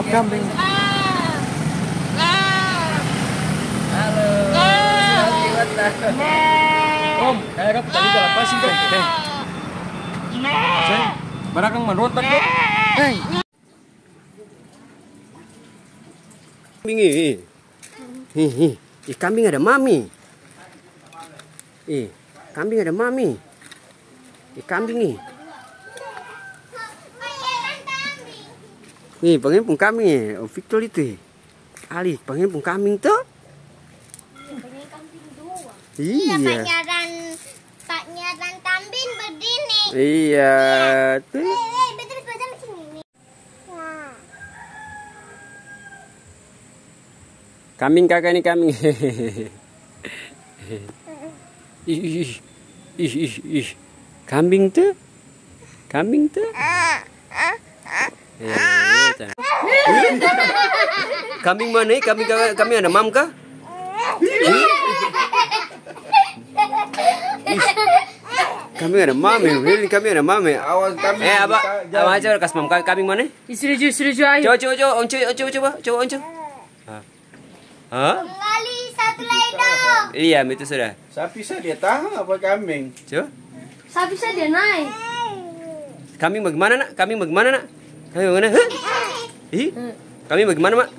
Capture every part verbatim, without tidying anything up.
Kambing. Halo, selamat lewat lah. Om, ayo dong, tadi udah lepasin, dong. Hei. Saya, barakang marontak, dong. Hei. Kambing ini. Ih, ih, ih, kambing ada mami. Ih, kambing ada mami. Ih, kambing nih. Nih, pengen pung kambing nih. Oh, Victor itu, eh. Ali, pengen pung kambing tuh. Iya. Iya, Pak Nyaran, Pak Nyaran Tambin begini. Iya, tuh. Eh, eh, betul, betul sini. Kambing kaka ini kambing. Ih, ih, ih. Ih, ih, ih. Kambing tuh. Kambing tuh. Iya, iya, iya. Kambing mana, eh? Kambing kaka, kambing ada mam kah? Ih. Kambing ada mame, ini kambing ada mame. Awas kambing. Eh, Abah, Abah, coba kas mam kambing mana? Ih, serius, serius, ayo. Coba, coba, coba, onco, coba, coba, coba, onco. Hah? Hah? Kembali satu lagi dong. Iya, itu sudah. Sapi saja dia tahan apa kambing? Coba. Sapi saja dia naik. Kambing bagaimana, Nak? Kambing bagaimana, Nak? Kambing bagaimana? Hah? Ih, kambing bagaimana, Mak?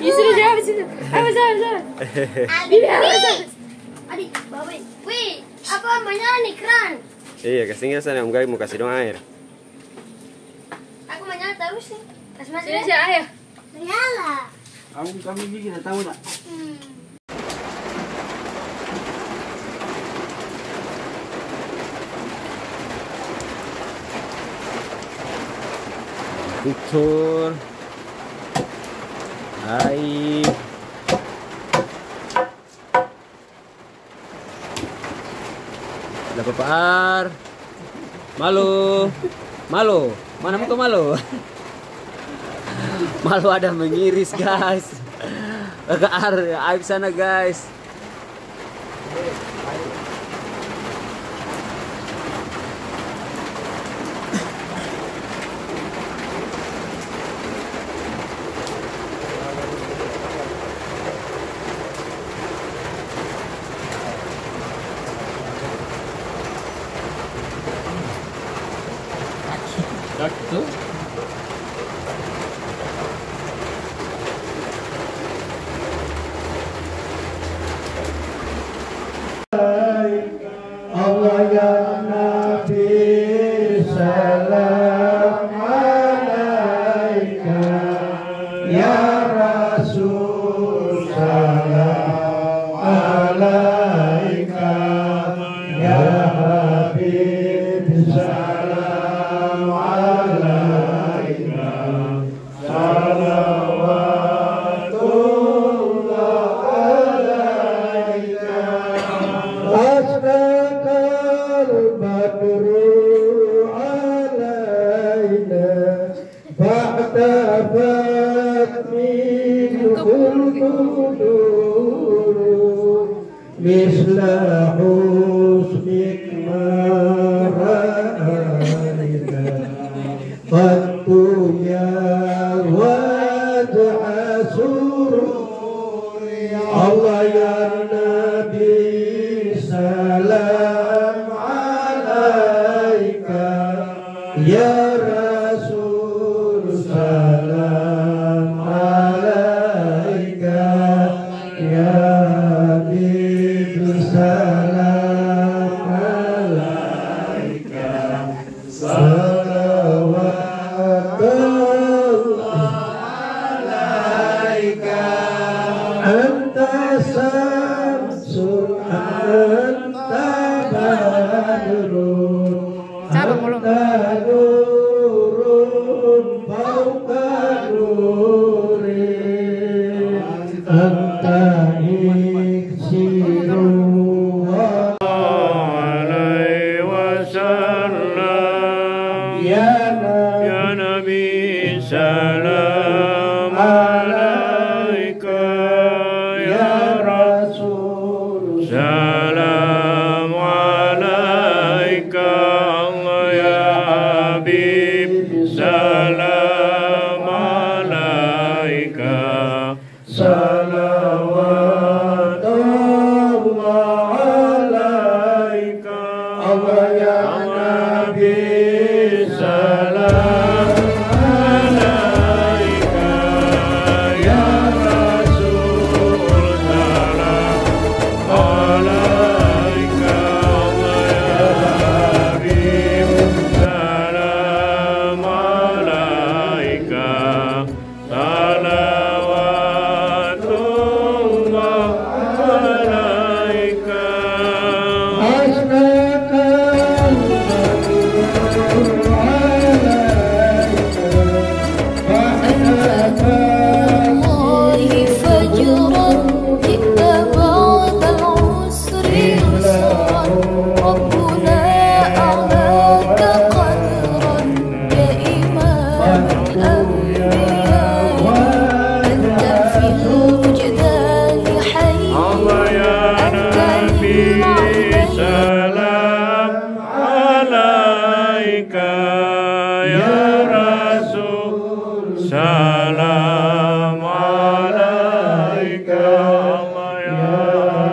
Ih, sudah jawab, sudah. Apa, sabar, sabar. Iya, apa, sabar. Adik, bawa. Wih, apa mainnya nih, keran? Iya, kasih tinggal sana, Om Gai mau kasih dong air. Aku manyala tarus nih. Kas mati. Sini, sini, ayo. Manyala. Aku, kami bikin, tahu tak? Hmm. Ucur. Air. Ada Papa Ar. Malo. Malo. Mana muka Malo? Malo ada mengiris, guys. Kaka Ar, aib sana, guys. Allah ya Nabi, salam alaika. Ya Rasul, salam alaika. Ya Habib, salam alaika. Salawatullah alaika. Asyraqal badru alaina, fa'tafat minhul quduru. Misla husnik ma ra'aina qattu ya wajha sururi. Allah ya Nabi, salam alaika. Ya Rasul, salam alaika. Ya Habib, salam alaika. Salawatullah alaika. Anta syamsun, anta badrun. Sabar, Molo. Anta nurun fauqa nuri, anta iksirun wa alaihi wasallam. Ya Nabi. Ya Nabi, salam alaika. Ya Rasul, salam alaika. Salam alaika ya Rasul, salam alaika ya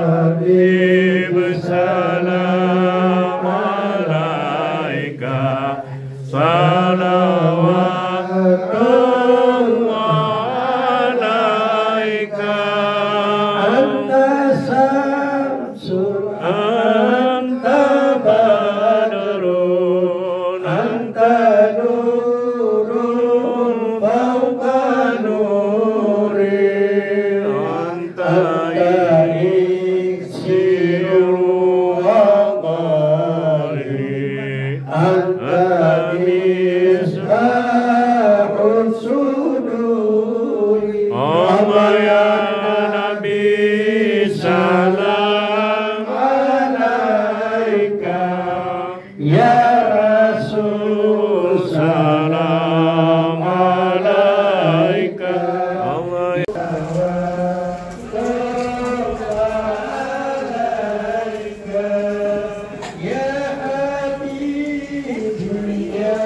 Habib, salam alaika. Salawatullah alaika. Anta syamsun, anta badrun, anta nurun fauqa nuri, anta iksirul aqali. Anta misbahus suduri. Allahumma ya Nabi, salam alaika. Ya Rasul, salam alaika. Allah. Ya habibi, ya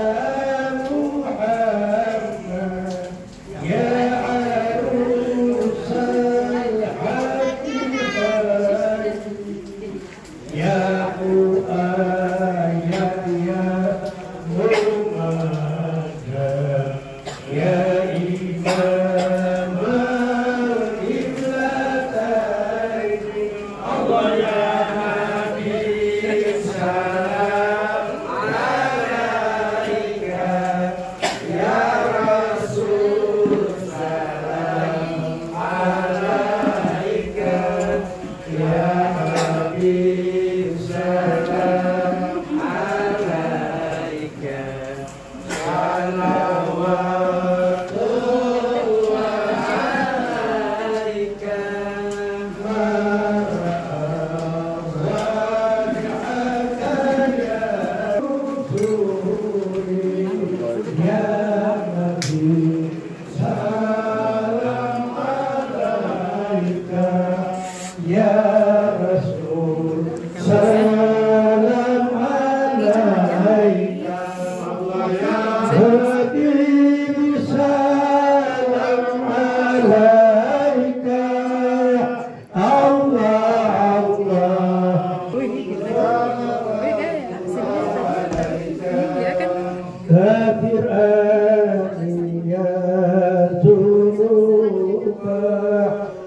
Muhammad, ya arusal habibai, ya Muayyad, ya Mumadda. Ya Imamal Qiblataini, Allah ya Habib, salam alaika. Ya Rasul, salam alaika. Ya Habib, salam alaika. Salam alaika, ya Rasul, salam alaika, ya Habibi, salam alaika. Allah, Allah. Ghafir anni ya dzunuba,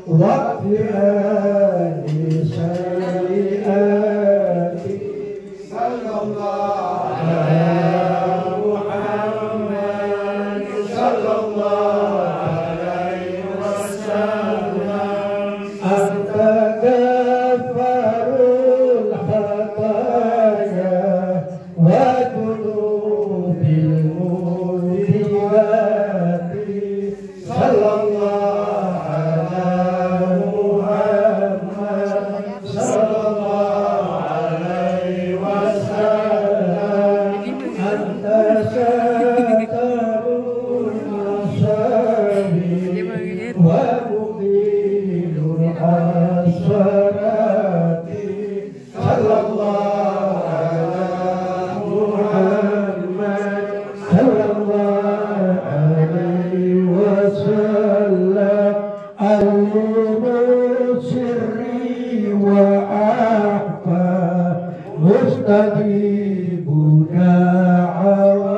waghfir anni sayyiati. Sallallahu ala Muhammad, sallallahu alaihi wasallam. Anta ghaffarul khataya wa dzunubil mubiqati. Sallallahu ala Muhammad, sallallahu alaihi wasallam. Anta sattarul masawi wa muqilul asarati. Sallallahu ala Muhammad, sallallahu alaihi wasallam. Alimu sirri wa akhfa, mustajibu da'awati.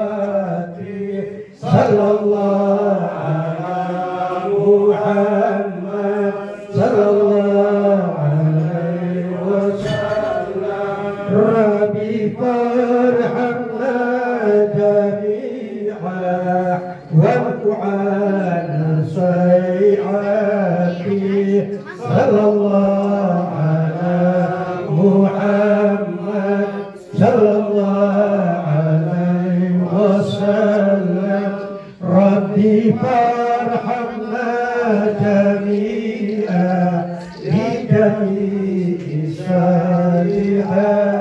Sallallahu ala Muhammad, sallallahu alaihi wasallam. Rabbi farhamna jami'a, wa'fu anna sayyi'ati. Sallallahu ala Muhammad, sallallahu alaihi wasallam. Rabbi farhamna jami'a bi jami'i sayyi'ati.